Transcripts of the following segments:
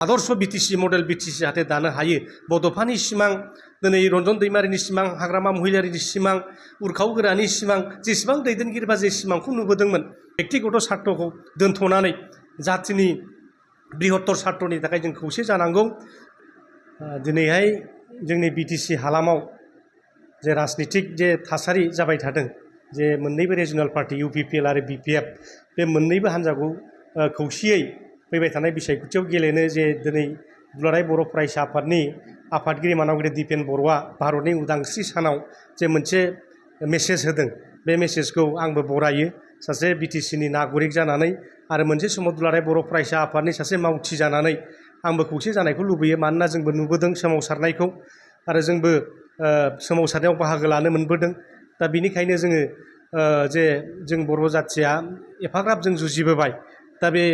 आदर्श BTC model BTC जाहाथे दानो हायो बड'फानि सिमां दिनै रन्जन दैमारिनि सिमां हाग्रामा महिलारिनि सिमां उरखाव गोरानि सिमां जेसेबां दैदेनगिरिफ्रा जे सिमांखौ नुबोदोंमोन बेक्तिगत स्वार्थखौ दोनथ'नानै जातिनि बृहत्तर स्वार्थनि थाखाय जों खौसे जानांगौ। दिनैहाय जोंनि बिटिसि हालामाव जे राजनितिक जे थासारि जाबाय थादों जे मोननैबो रिजनेल पार्टी इउपिपिएल आरो बिपिएफ बे मोननैबो हान्जाखौ खौसेयै फैबाय थानाय बिसायख'थियाव गेलेनो जे दिनै दुलाराय बर' फरायसा आफादनि आफादगिरि मानगिरि दिपेन बर'आ भारतनि उदांस्रि सानाव जे मोनसे मेसेज होदों बे मेसेजखौ आंबो बरायो सासे बिटिसिनि नागरिक जानानै आरो मोनसे समाव दुलाराय बर' फरायसा आफादनि सासे मावथि जानानै आंबो खौसे जानायखौ लुबैयो। मानोना जोंबो नुबोदों सोमावसारनायखौ आरो जोंबो सोमावसारनायाव बाहागो लानो मोनबोदों। दा बिनिखायनो जोङो जे जों बर' जाथिया एफाग्राब जों जुजिबोबाय दा बे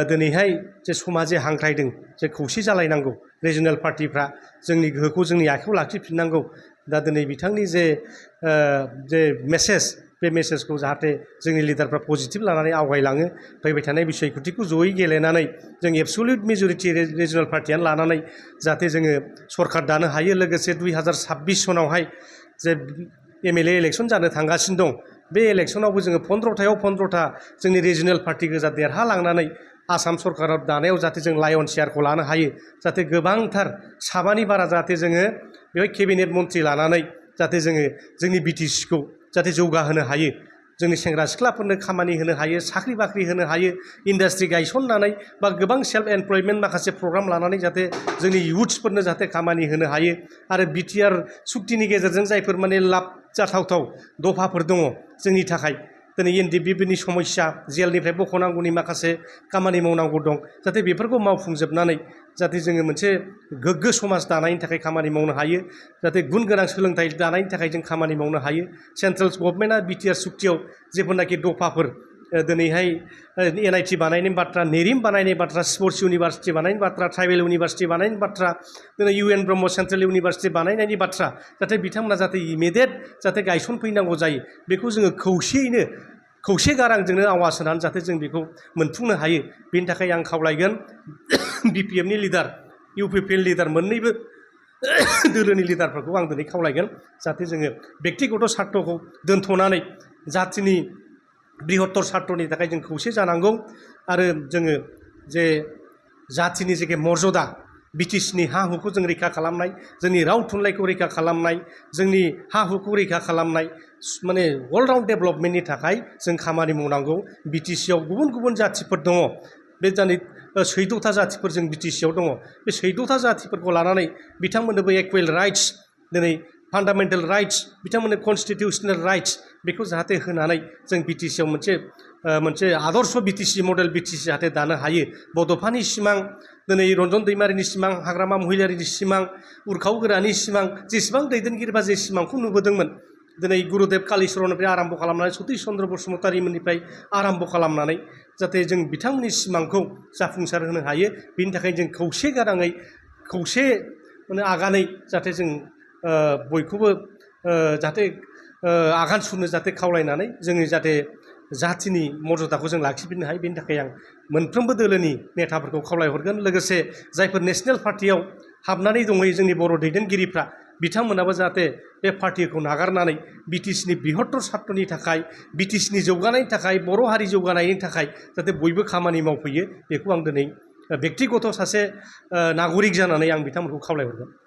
दिनैहाय जे समा जे हांख्रायदों जे खौसे जालायनांगौ रिजनेल पार्टिफ्रा जोंनि गोहोखौ जोंनि आखायाव लाखिफिननांगौ। दा दिनै बिथांनि जे मेसेज बे मेसेजखौ जाहाथे जोंनि लिडारफ्रा पजिटिभ लानानै आवगायलाङो फैबाय थानाय बिसायख'थिखौ जयै गेलेनानै जों एबसुलिउट मेजरिटि रिजनेल पार्टियानो लानानै जाहाथे जोङो सरकार दानो हायो। लोगोसे 2026 सनावहाय जे एमएलए इलेक्सन जानो थांगासिनो दं बे इलेक्सनावबो जोङो 15थायाव 15था जोंनि रिजनेल पार्टि गोजा देरहालांनानै आसाम सरकाराव दानायाव जाहाथे जों लायन शेयारखौ लानो हायो जाहाथे गोबांथार साबानि बारा जाहाथे जोङो बेवहाय केबिनेट मन्थ्रि लानानै जाहाथे जोङो जोंनि बिटिसिखौ जाहाथे जौगाहोनो हायो जोंनि सेंग्रा सिख्लाफोरनो खामानि होनो हायो साख्रि बाख्रि होनो हायो इन्डास्ट्रि गायसननानै बा गोबां सेल्फ एमप्लयमेन्ट माखासे प्रग्राम लानानै जाहाथे जोंनि इयुथ्सफोरनो जाहाथे खामानि होनो हायो। आरो बिटिआर सुक्तिनि गेजेरजों जायफोर माने लाब जाथावथाव दफाफोर दङ जोंनि थाखाय दिनै एनडिएफबिनि समस्या जेलनिफ्राय बख'नांगौनि माखासे खामानि मावनांगौ दं जाहाथे बेफोरखौ मावफुंजोबनानै जाहाथे जोङो मोनसे गोग्गो समाज दानायनि थाखाय खामानि मावनो हायो जाहाथे गुन गोनां सोलोंथाइ दानायनि थाखाय जों खामानि मावनो हायो। सेन्ट्रेल गभर्नमेन्टआ बिटिआर सुक्तियाव जेफोरनाखि दफाफोर दिनैहाय एनआइटि बानायनायनि बाथ्रा नेरिम बानायनायनि बाथ्रा स्पर्ट्स इउनिभार्सिटि बानायनायनि बाथ्रा ट्राइबेल इउनिभार्सिटि बानायनायनि बाथ्रा दिनै इउएन ब्रह्म सेन्ट्रेल इउनिभार्सिटि बानायनायनि बाथ्रा जाहाथे बिथांमोना जाहाथे इमिडियेट जाहाथे गायसनफैनांगौ जायो बेखौ जोङो खौसेयैनो खौसे गारांजोंनो आवाज होनानै जाहाथे जों बेखौ मोनफुंनो हायो। बेनि थाखाय आं खावलायगोन बिपिएफनि लिडार इउपिपिएल लिडार मोननैबो दोलोनि लिडारफोरखौ आं दिनै खावलायगोन जाहाथे जोङो बेक्तिगत स्वार्थखौ दोनथ'नानै जातिनि बृहत्तर स्वार्थनि थाखाय जों खौसे जानांगौ। आरो जोङो जे जातिनि जे मर्यादा बिटिसिनि हा हुखौ जों रैखा खालामनाय जोंनि राव थुनलाइखौ रैखा खालामनाय जोंनि हा हुखौ रैखा खालामनाय माने अलराउन्ड डेभेलपमेन्टनि थाखाय जों खामानि मावनांगौ। बिटिसिआव गुबुन गुबुन जातिफोर दङ बे जानै 14था जातिफोर जों बिटिसिआव दङ बे 14था जातिफोरखौ लानानै बिथांमोननोबो इकुवेल राइट्स दिनै फान्डामेन्टेल राइट्स बिथांमोननो कनस्टिटिउसनेल राइट्स बेखौ जाहाथे होनानै जों बिटिसिआव मोनसे आदर्श बिटिसि मडेल बिटिसि जाहाथे दानो हायो। बड'फानि सिमां दिनै रन्जन दैमारिनि सिमां हाग्रामा महिलारिनि सिमां उरखाव गोरानि सिमां जेसेबां दैदेनगिरिफ्रा जे सिमांखौ नुबोदोंमोन दिनै गुरुदेब कालिचरननिफ्राय आराम्भ खालामनानै सतिश चन्द्र बसुमतारीमोननिफ्राय आराम्भ खालामनानै जाहाथे जों बिथांमोननि सिमांखौ जाफुंसार होनो हायो। बेनि थाखाय जों खौसे गाराङै खौसे माने आगानै जाहाथे जों बयखौबो जाहाथे आगान सुरनो जाहाथे खावलायनानै जोंनि जाहाथे जातिनि मर्यादाखौ जों लाखिफिननो हायो बेनि थाखाय आं मोनफ्रोमबो दोलोनि नेताफोरखौ खावलायहरगोन। लोगोसे जायफोर नेशनेल पार्टियाव हाबनानै दंहैयो जोंनि बर' दैदेनगिरिफ्रा बिथांमोनाबो जाहाथे बे पार्टिखौ नागारनानै बिटिसिनि बृहत्तर स्वार्थनि थाखाय बिटिसिनि जौगानायनि थाखाय बर' हारि जौगानायनि थाखाय जाहाथे बयबो खामानि मावफैयो बेखौ आं दिनै बेक्तिगत सासे नागरिक जानानै आं बिथांमोनखौ खावलायहरगोन।